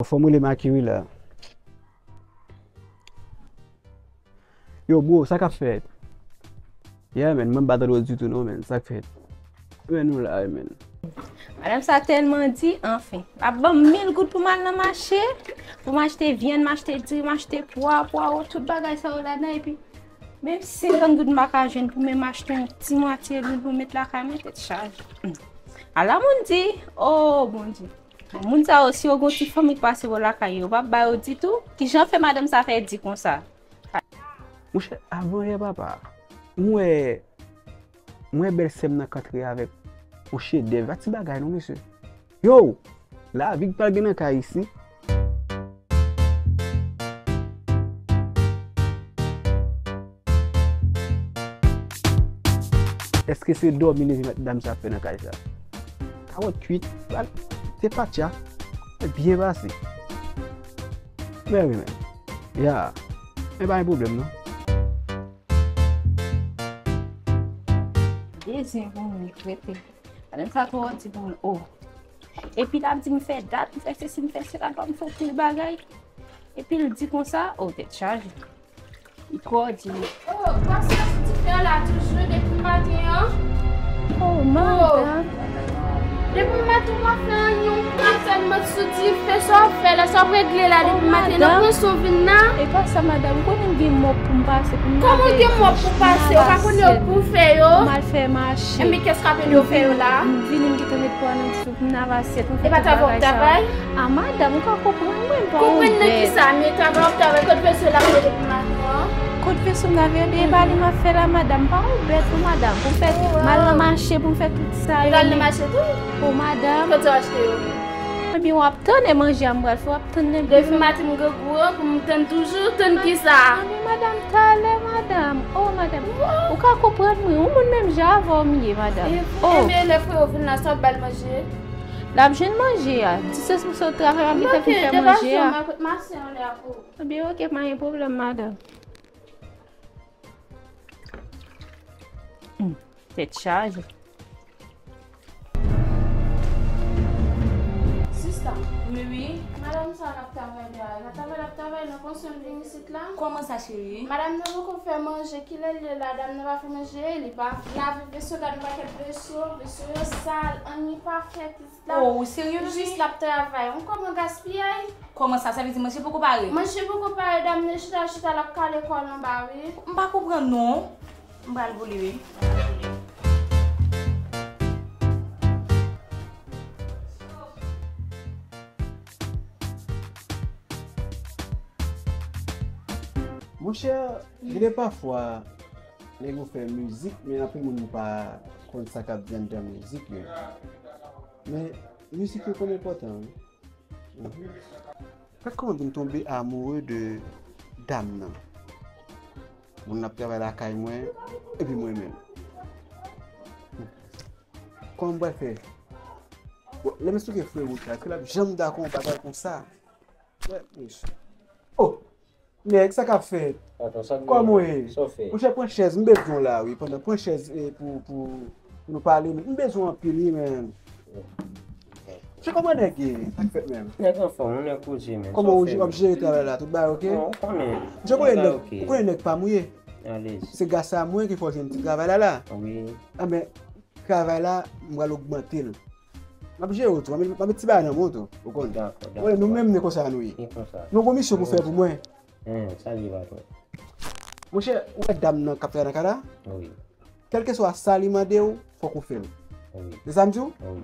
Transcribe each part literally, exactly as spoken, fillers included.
Fò m rele Maki wi la. Yo, bro, sa k ap fèt? Yeah, man, mwen m pa tande w ditou non, man. Sa k fèt? Men nou la wi, man. Madanm sa tèlman di, anfen. L ap ban m mil goud pou m al nan mache, pou m achte vyann, m achte diri, m achte pwa, pwawo, tout bagay sa yo ladan, epi menm senkant goud m pa ka jwenn pou menm achte yon ti mwatye lwil pou m met lakay mwen, tèt chaje. Ala moun di, oh, Bondye. Bon, moun sa yo, si yo gon ti fanmi k pase bò lakay yo, yo p ap ba yo ditou. Kijan fè madanm sa fè di konsa? Monchè, avan yè papa, m wè, m wè bèlsè m nan k antre avèk yon chedèv. Pa ti bagay non, mesye. Yo! Lavi k pral gen nan kay isi. Èske se dòmi leve dam sa ap fè nan kay sa? Kawòt kwit, se patya. Byen pase. Men wi, men. Ya. Men pa gen pwoblèm, non. Bezwen pou mwen rete. Madanm sa twò di pou mwen, oh. Epi l ap di m fè dat, m fè sesi, m fè sela, m fè pil bagay. Epi l di konsa, oh, tèt chaje. Li twò di. Oh, w ap sou dife a la toujou depi maten an? Oh, madanm. Depi maten w pa fè anyen, w konn sèlman sou dife, sa w ap fè la, sa w ap regle la depi maten an, pran sou vin la. E pa sa, madanm, ou konnen m gen mòp pou m pase, pou m lave dish, pou m lave asyèt, pou m al fè mache. Enben, kiyès k ap ede w fè yo la? M vini, m gentan met pwa nan dife pou m lave asyèt, pou m fè tout bagay sa yo. E pa travay w ap travay? A, madanm, ou ka konprann mwen, m pa yon bèt. Konprann nan kisa? Men travay w ap travay, kot veso l ap rele pou maten an? Kot veso m lave, ebyen, e pa li m ap fè la, madanm. M pa yon bèt, non, madanm. Pou m fè, m al nan mache, pou m fè tout sa yo. Ou al nan mache tou? O, madanm. Kote w achte yo? Ebyen, w ap tann, e manje a m pral fè, w ap tann, depi maten m grangou an, pou m tann toujou, tann kisa? Ebyen, madanm, talè, madanm. O, madanm. Ou ka konprann mwen, yon moun menm jan avè w m ye, madanm. Ebyen, lè frè w vin la, sa w ap ba l manje? L ap jwenn manje a. Ti sèz pou sot travay, m ap gentan fin fè manje a. Ebyen, oke, pa gen pwoblèm, madanm. Hmm, tèt chaje. Sista. Wi, wi. Madanm sa k ap travay la, e pa travay l ap travay, non, konsa l vin isit la. Kòman sa, cheri? Madanm nan poko fè manje, kilè l ye la? Dam nan pa fè manje, li pa lave veso, gade yon pakèt veso, veso yo sal, anyen pa fèt isit la. Oh, ou serye, Lomi? Jis l ap travay. Ou konprann gaspiyay? Kòman sa? Sa vle di manje poko pare? Manje poko pare, dam nan chita, chita, l ap kale kò l anba, wi. M pa konprann, non. M pral boule, wi. Monchè, gen de pafwa, nèg yo fè mizik, men anpil moun pa konn sa k ap di anndan mizik yo. Men mizik yo konn enpòtan, wi. Mhm. Gad kòman m vin tonbe amoureux de dam nan. Moun nan ap travay lakay mwen, epi mwen menm. Kòman m pral fè? Bon, lè m esplike frè Wood la, ke l ap janm dakò yon bagay konsa. Wè, monchè. Oh! Nèg, sa k ap fèt? Patwon, sa k gen? Kòman w ye? Sa w fè? Monchè, pran chèz, m bezwen w la, wi. Pandan, pran chèz, eh, pou, pou, pou nou pale. M bezwen w anpil, wi, men. Monchè, kòman nèg ye? Sa k fèt menm? Nèg anfòm, wi, nèg koze, men. Kòman w ap jere travay la? Tout bagay oke? Bon, ou konnen. Monchè, ou konnen nèg, ou konnen nèg pa m ou ye. Alèz. Se gras a mwen ki fè w jwenn ti travay la, la. Wi. Anben, travay la, m pral ogmante l. M ap jere w tou, m ap met, m ap met ti bagay nan men w tou, ou konn. Dakò, dakò. Ou konnen, nou menm, men konsa nou ye. E konsa. Nou gon misyon pou fè pou mwen. Hen, sa l ye, patwon? Monchè, ou wè dam nan k ap travay nan kay la? Wi. Kèlkeswa sa li mande w, fòk ou fè l. Wi. Se sa m di w? Wi.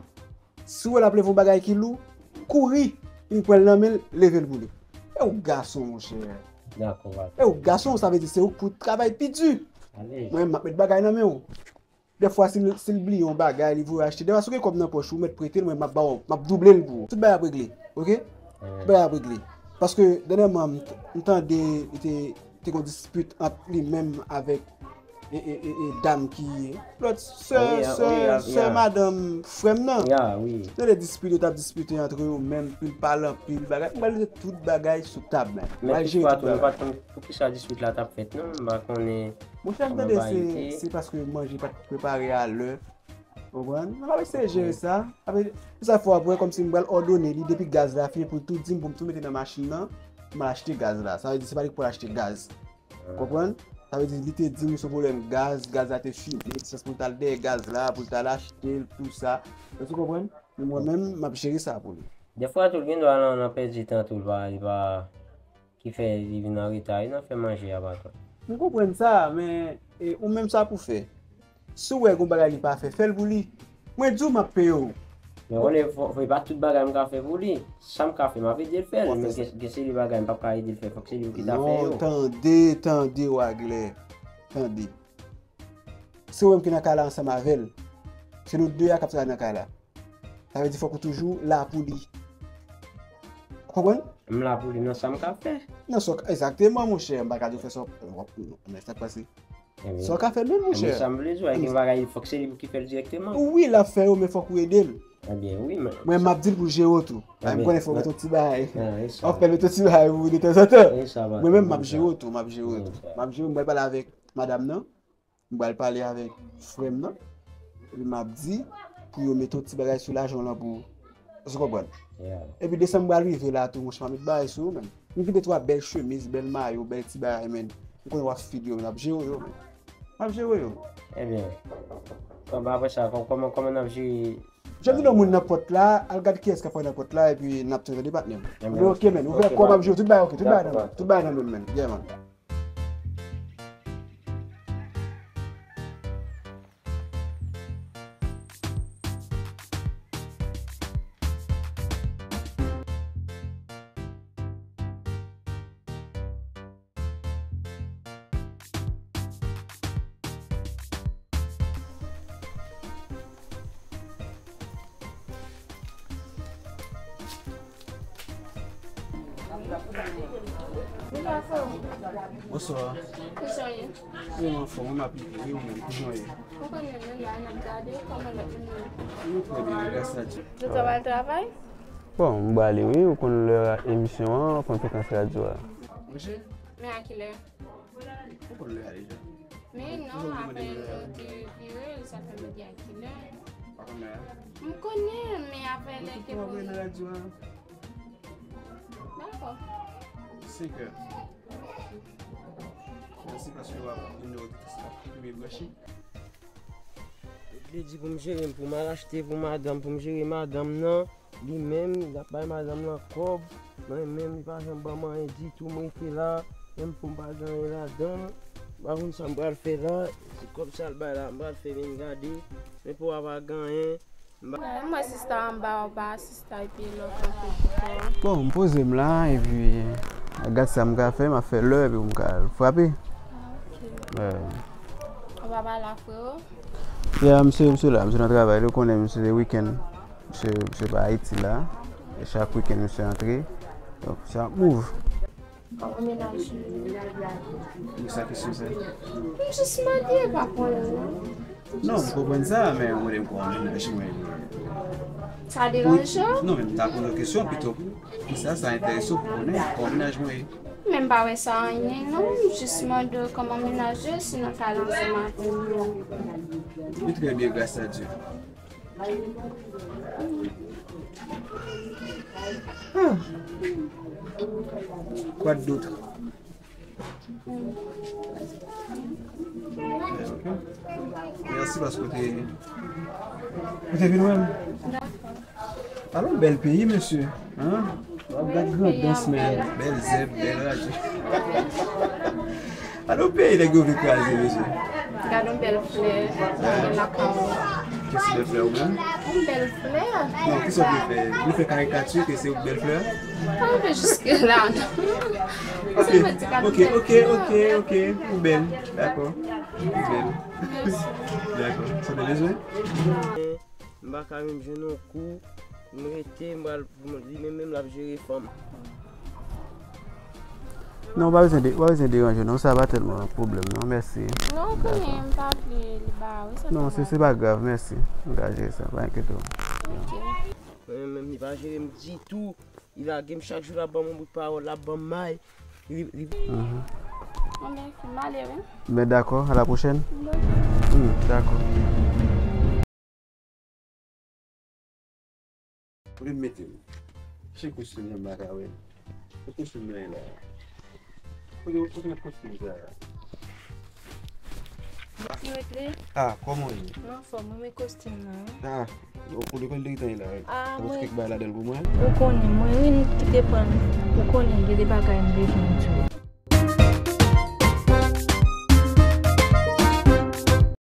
Si w wè l ap leve yon bagay ki lou, kouri, vin pran l nan men l, leve l pou li. E w gason, monchè. Dakò, patwon. E w gason, sa vle di se ou k pou travay pi di. Alèz. Mwen, m ap met bagay nan men w. Dèfwa, si l, si l bliye yon bagay, li voye achte. Dèfwa, si w gen kòb nan pòch ou, ou mèt prete l, mwen, m ap ba w, m ap double l pou ou. Tout bagay ap regle, oke? Tout bagay ap regle. Paske, dènyèman, m t-, m tande, li te, te gon dispit ant li menm avèk e, e, e, e dam ki lòt sè, sè, sè madanm frè m nan. Nan de dispit yo t ap dispite antre yo menm, pil pale anpil bagay. M pral mete tout bagay sou tab, men. M pral jere tout bagay. Poukisa dispit la t ap fèt non? M pa konnen. Monchè, m tande se, se paske manje pa t prepare a lè. Ou konprann? Mwen p ap eseye jere sa. Apre, se sa fè w ap wè kòmsi m pral òdone li depi gaz la fini pou l tou di m pou m tou mete nan machin nan, m al achte gaz la. Sa vle di se pa li k pou al achte gaz. Konprann? Sa vle di li te di m sou pwoblèm gaz, gaz la te fini, esans pou l t al dèyè gaz la, pou l t al achte l, tou sa. Èske w konprann? Men mwen menm, m ap jere sa pou li. Dèfwa tou, l gen dwa nan, nan pèdi tan tou, l pa, li pa, ki fè li vin an reta, wi, nan fè manje a, patwon. M konprann sa, men, e, ou menm sa pou fè. Si w wè gon bagay li pa fè, fè l pou li. Mwen di w m ap peye w. Men konnen fò, fò, e pa tout bagay m ka fè pou li. Sa m ka fè, m ap ede l fè l. Men gen, gen seri bagay m p ap ka ede l fè, fòk se li ki ta fè yo. Non, tande, tande, Waglè. Tande. Se ou menm ki nan kay la ansanm avè l. Se nou de a k ap travay nan kay la. Sa vle di fòk ou toujou la pou li. Ou konprann? M la pou li nan sa m ka fè. Nan sa w ka, egzakteman, monchè, m pa ka di w fè sa w, men sa k pase. Sa w ka fè menm, monchè. Sa m vle di w, gen bagay, fòk se li ki fè l dirèkteman. Wi, l ap fè yo, men fòk ou ede l. Ebyen, wi, men. Mwen, m ap di l pou l jere w tou. M konnen fòk ou mete yon ti bagay. Fòk ou mete yon ti bagay pou detanzantan. Mwen menm, m ap jere w tou, m ap jere w tou. M ap jere w, m pral pale avèk madanm nan. M pral pale avèk frè m nan. Epi m ap di pou yo mete yon ti bagay sou lajan w lan pou ou. Èske w konprann? Epi desanm pral rive la tou, monchè, m ap met bagay sou ou, menn. M gen de twa bèl chemiz, bèl mayo, bèl ti bagay, menn. M konnen w ap fid yo, menn. M ap jere w yo, menn. M ap jere w yo. Ebyen, kòman apre sa, kò-, kòman, kòman n ap jere? Jodi nan moun nan pòt la, al gad kiyès k ap pran nan pòt la, epi n ap tande patnè m. Ebyen, oke, menn. Ouvè kò, m ap jere w, tout bagay oke, tout bagay nan men m, tout bagay nan men m, menn. Yeah, man. Bonswa. Kòman w ye? Wi, m anfòm, wi, m ap rive, wi, ou menm, kòman w ye? Ou konnen, nou la, n ap gade, kòman lòt moun yo? Nou trè byen, gras a Dye. Nou t ap al travay? Bon, m prale, wi, ou konn lè emisyon an, ou konn frekans radyo a. Manje? Men a kilè? Ou konn lè a deja. Men non, apre nou te vire, sa fè m di a kilè. Pa konn lè a? M konnen, men apre lè ke pou nan radyo a. Dakò. Senkè. Mèsi paske w ap vin nan oditris la. Premye branche. Li di pou m jere m, pou m al achte pou madanm, pou m jere madanm nan. Li menm, l ap bay madanm nan kòb. Mwen menm, li pa janm ban m anyen ditou, m rete la. Menm pou m pa gen anyen ladan l. M pa konn sa m pral fè la. Se kòb sa l bay la, m pral fè vin gade. Men pou w ap pa gen anyen. M pa... Mwen sista anba w ba sista epi lè w kanpe pou kò w. Bon, m poze m la, epi gad sa m ka fè, m ap fè lè, epi m ka frape. Ah, ok. Ou pa pale ak frè w? Ya, misye, misye la, misye nan travay, ou konnen misye se wikenn. Misye, misye pa Ayiti la. E chak wikenn misye antre. Donk, misye ap move. Kòman menaj ou? Pou sa kesyon sa? M jis mande, pa konnen non. Non, m konprann sa, men ou mande m kòman menaj mwen ye. Sa deranje w? Non, men m ta poze w kesyon pito. Pou sa, sa enterese w pou konnen kòman menaj mwen ye. Men m pa wè sa anyen non, m jis mande w kòman menaj ou ye, si nou ka al ansanm avè m non. Wi, trè byen, gras a Dye. Ah. Quoi d'autre? Ok. Mèsi paske w te, w te vin wè m. Alon bèl peyi, mesye. Hein? W ap gad grandans, men bèl zèb, bèl radyo. Alon peyi nèg yo vle kraze, mesye. Gad yon bèl flè, gen lakay ou. Kiyès ki bèl flè, ou menm? Yon bèl flè. Non, kisa w vle fè? Ou vle fè karikati ke se ou ki bèl flè? Pa rive jiske la, non. Ok, ok, ok, ok, ok. Ou bèl. Dakò. Ou bèl. Mèsi. Dakò. Sa w te bezwen? M pa ka menm jwenn yon kou. M rete, m pral, li menm menm l ap jere fanm. Non, ou pa bezwen de, ou pa bezwen deranje w non, sa pa tèlman pwoblèm non, mèsi. Non, ou konnen m pa vle li ba ou, sa pa grav. Non, se, se pa grav, mèsi. M ka jere sa, pa enkyete w. Ok. Mwen menm, li pa jere m ditou. Li lage m chak jou, l ap ban m yon bout pawòl, l ap ban m may. Li, li... Mhm. Bon, ben, m ale, wi. Ben, dakò, à la prochaine. Bon. Hmm, dakò. Kote m mete l? Chèche kostim nan m pa ka wè l. Kote kostim nan ye la? Kote, kote kostim sa a? Ou ki met li? Ah, kòman w ye? M anfòm, mwen men kostim nan wi. Ah, ou konnen kòman li te gentan ye la wi. Ah, mwen. Ou kèk bagay ladan l pou mwen? Ou konnen, mwen wi m kite pran. Ou konnen gen de bagay m bezwen di w.